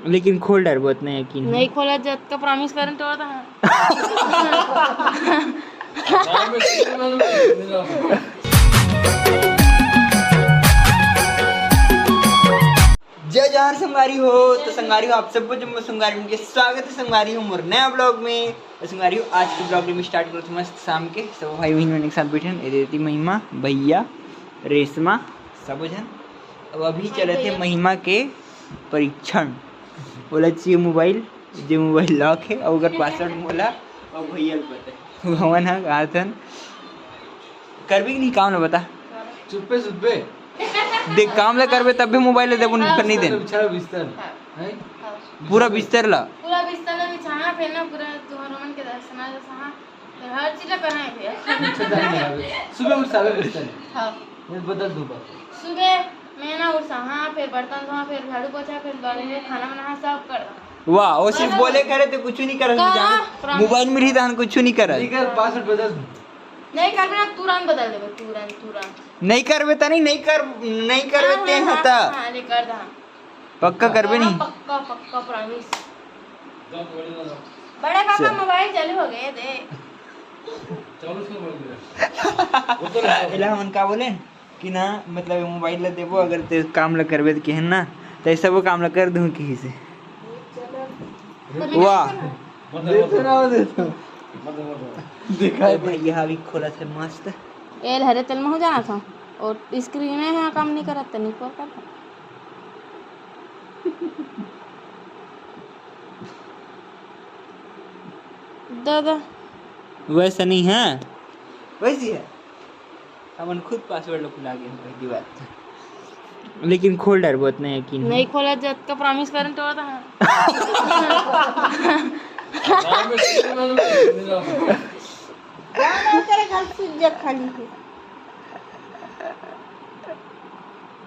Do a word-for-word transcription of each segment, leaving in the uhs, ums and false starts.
लेकिन खोल डरबो, अतना यकीन हे। नहीं खोला, जतका promise करेन तो होता है। जय जोहार संगवारी हो। तो संगवारी हो, आप सबको जम्मो संगवारी मन के स्वागत हे संगवारी हो मोर नया vlog में। तो संगवारी हो, आज के vlog में start करत हन मस्त शाम के। सब भाई बहिन मन एक साथ बैठे हन, ए दे एती महिमा, भैया, रेशमा, सबो झन। अब अभी चलत हे महिमा के परीक्षण। ओला चाहिए mobile, जे mobile lock हे, अउ ओकर password मोला अउ भैया ल पता हे। हमन ह कहाथन, करबे कि नहीं काम ल बता? चुप्पे सुप्पे। देख, काम ल करबे तब भी mobile ल देबो, नहीं त नहीं देन। बिछा बिस्तर। हैं? पूरा बिस्तर ला। पूरा बिस्तर ला बिछाना, फिर ना पूरा तुहर मन के दर्शना जैसा, हाँ। फिर हर चीज ला करना है भैया। अच्छा, जान लगा। सुबह उठ सावे बिस्तर। हाँ। मैं बदल दूंगा। सुबह मैं ना उठ सा, हाँ, फिर बर्तन धोआ, फिर झाड़ू पोछा, फिर बारे में खाना बनाना, सब कर। वाह, वो सिर्फ बदल बोले दो। करे तो कुछ नहीं करत का? जान। पुराना। Mobile में रही तहन कुछ नहीं करत। नहीं कर, password बदल दूं। नहीं करबे ना, तुरंत बदल देबे, तुरंत, तुरंत। नहीं करबे त नहीं, नहीं कर, नहीं करबे हाँ, ते हाँ, ह हाँ, त। हाँ, हाँ, नहीं कर दा। पक्का करबे हाँ, नहीं? पक्का, पक्का promise। बड़े पापा चल। Mobile चालू हो गए, दे। एला हमन का बोले कि ना, मतलब mobile ला देबो, अगर ते काम ला करबे त केहन ना, त ऐसा वो काम ला कर दूं किही से। वाह। देते रहो, देते रहो। दिखाई ए भाई, यहाँ भी खोला थे मस्त। एल हरे तेल में हो जाना था और screen है, काम नहीं करत, नहीं कर पाता। दादा। वैसा नहीं है। वैसी है। हमन खुद password ला भुला गे हन पहली बात। लेकिन खोल डरबो, अतना यकीन हे। नहीं खोला, जतका promise करेन तो होता है। गाँव में तेरे घर सूझ जा खाली हे।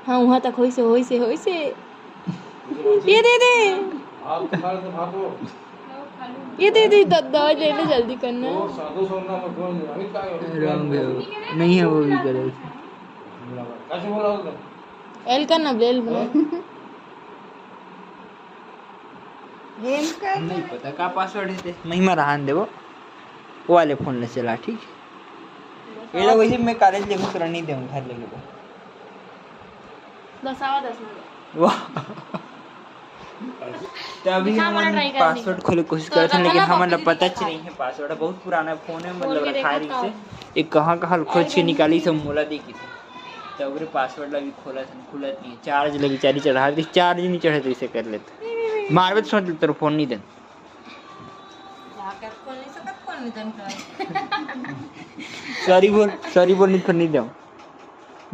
हाँ, वहाँ तक होइसे, होइसे, होइसे। ये दे दे। ये दे दे, द-, दवाई ले ले, जल्दी करना। Wrong है वो। नहीं है वो भी गलत। एल करना, एल बना। नहीं पता का password हे ते। महिमा रहन देबो। वो वाले phone ले चला, ठीक? ये लो, वही मैं college लेबो, तोरा नहीं देऊँ, घर ले लेबो। दस आवा, दस में। वाह। तो अभी हमन password खोले कोशिश करत हन, लेकिन हमन ला पता च नहीं हे password। बहुत पुराना phone हे, मतलब रखा रहिसे। ये कहाँ कहाँ खोज के निकाली से मोला देखी थे। तो ओकरे password ला भी खोलत हन, खुलत नहीं हे। Charge ला बेचारी चढ़ा दी, charge नहीं चढ़े तो इसे कर लेते। मारबे तो सोच ले, तेरा phone नहीं देन। Sorry बोल, sorry बोल, नहीं तो नहीं देऊँ।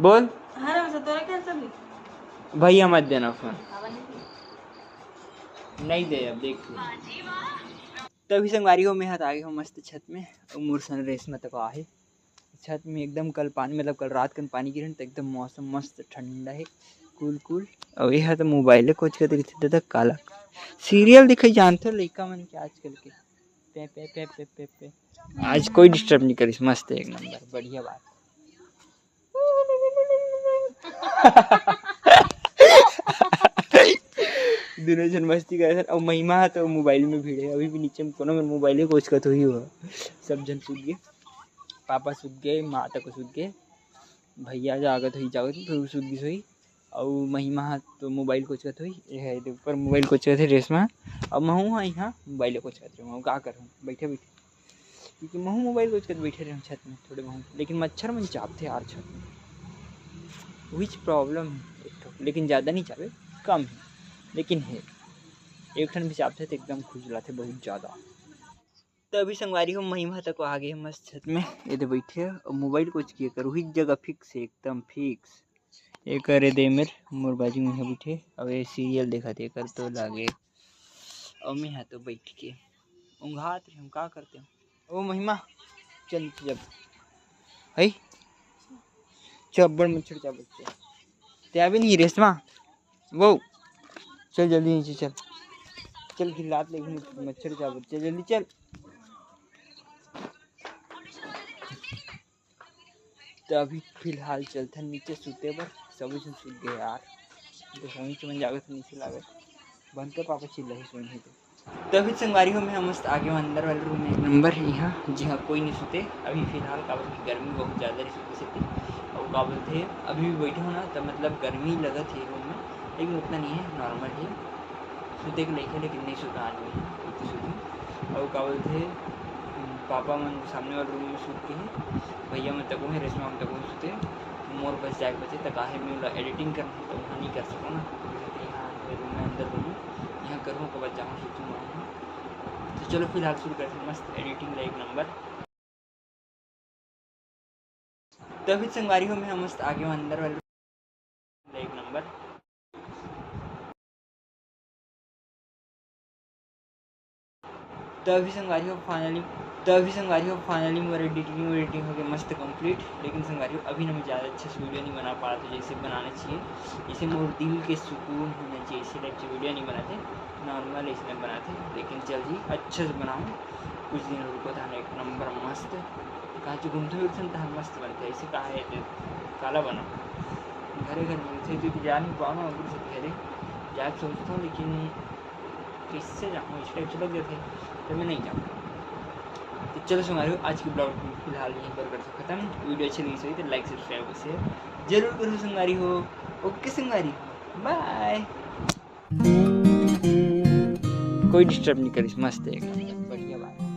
बोल। हाँ रे, वैसे तोरा क्या सब? भैया मत देना phone। नहीं दे, अब देख ले। तभी संगवारी हो, मैं हाथ आ गए हो मस्त छत में। और मोर सन रेशमा तक आहे छत में। एकदम कल पानी, मतलब कल रात कन पानी गिरे, तो एकदम मौसम मस्त ठंडा है, cool cool। और ये तो mobile कोचकत रहिथे दादा, काला serial दिखाई जानते हो लइका मन के आजकल के। पे, पे, पे, पे, पे, पे। आज कोई disturb नहीं करिस, मस्त एक number, बढ़िया बात। दोनों झन मस्ती करत हन, अउ महिमा ह तो mobile में भिड़े हे, अभी भी नीचे में कोनो मन mobile कोचकत होही हो। सब झन सुत गे, पापा सुत गे, माँ तक सुत गे, भैया जागत होही, जागत होही, फिर सुत गिस होही। अउ महिमा ह तो mobile कोचकत होही, ये हे एदे ऊपर mobile कोचकत हे रेशमा, अउ महू ह इहाँ mobile कोचकत रहे, महू का करहूँ बैठे बैठे, क्योंकि महू mobile कोचकत बैठे रहे छत में थोड़े महू, लेकिन मच्छर मन चाबथे यार छत में, which problem है एक ठो, लेकिन ज़्यादा नहीं चाबे, कम है, लेकिन है एक ठन भी चाबथे तो एकदम खुजलाथे बहुत ज़्यादा। तो अभी संगवारी हो महिमा तक आ गए मस्त छत में, एदे बैठे अउ mobile कोचकी कर उही जगह fix है, एकदम fix। एकर एदे मेर मोर बाजू में है बैठे, अउ ये serial देखत हे, एकर तो लागे। अउ मैं हा तो बैठ के ऊँघात रहे हूँ, का करते हूँ। ओ महिमा, चल नीचे जब है चब्बड़ मच्छर चाबत हे। ते आबे नहीं रेशमा, वो चल जल्दी नीचे चल, चल फिर लात ले मच्छर चाबत हे, चल जल्दी चल। तो अभी फिलहाल चलथन नीचे सूते बर, सभी झन सूत गए यार, तो सभी मन जागत नीचे लागत। बंद कर, पापा चिल्लाही, सुनही तो। तभी संगवारी हो, मैं मस्त आगे हूँ अंदर वाले रूम में, एक नंबर। यहाँ जी हाँ, कोई नहीं सुते अभी फिलहाल, काबर कि गर्मी बहुत ज़्यादा रही सुते से। और का बोलते हैं, अभी भी बैठे हो ना, तो मतलब गर्मी लगत है रूम में, लेकिन उतना नहीं है, नॉर्मल है। सुते के लइक है, लेकिन नहीं सुता आज भी, उतनी सुती। और का बोलते हैं, पापा मन सामने वाले रूम में सुत के हैं, भैया मन तको है, रेशमा मन तको सुते। मोर बस जाके बचे, तो काहे मैं एडिटिंग करना है, तो वहाँ नहीं कर सकूँ ना, तो यहाँ रूम में अंदर रूम में यहाँ करूँ, ओकर बाद जाऊँ, सोचूँ वहाँ। तो चलो फिलहाल शुरू करते हैं, मस्त एडिटिंग ला एक नंबर। तभी संगवारी हो, मैं मस्त आगे हूँ अंदर वाले ला एक नंबर। तभी संगवारी हो, finally, तभी संगवारी हो, finally मोर एडिटिंग, एडिटिंग हो गया मस्त कंप्लीट। लेकिन संगवारी हो, अभी ना मैं ज़्यादा अच्छे से वीडियो नहीं बना पा रहा था, जैसे बनाना चाहिए, इसे मोर दिल के सुकून होना चाहिए, इसे टाइप से वीडियो नहीं बनाते, नॉर्मल इसने बनाते। लेकिन चल जी, अच्छे से बनाऊँ, कुछ दिन रुको, तहन एक नंबर मस्त। कहाँ चो घूमते फिरते तहन मस्त बनते, ऐसे कहा है तो काला बना। घरे घर मिलते तो जा नहीं पाऊँ ना, उधर से घरे जाके सोचता हूँ, लेकिन किससे जाऊँ, इस टाइप से लग जाते, तो मैं नहीं जाऊँ। तो चलो संगवारी हो, आज की ब्लॉग फिलहाल यहीं पर करते खत्म। वीडियो अच्छी लगी सही तो लाइक, सब्सक्राइब, शेयर जरूर करो संगवारी हो। ओके संगवारी हो, बाय। कोई डिस्टर्ब नहीं करिस, मस्त है, बढ़िया बात।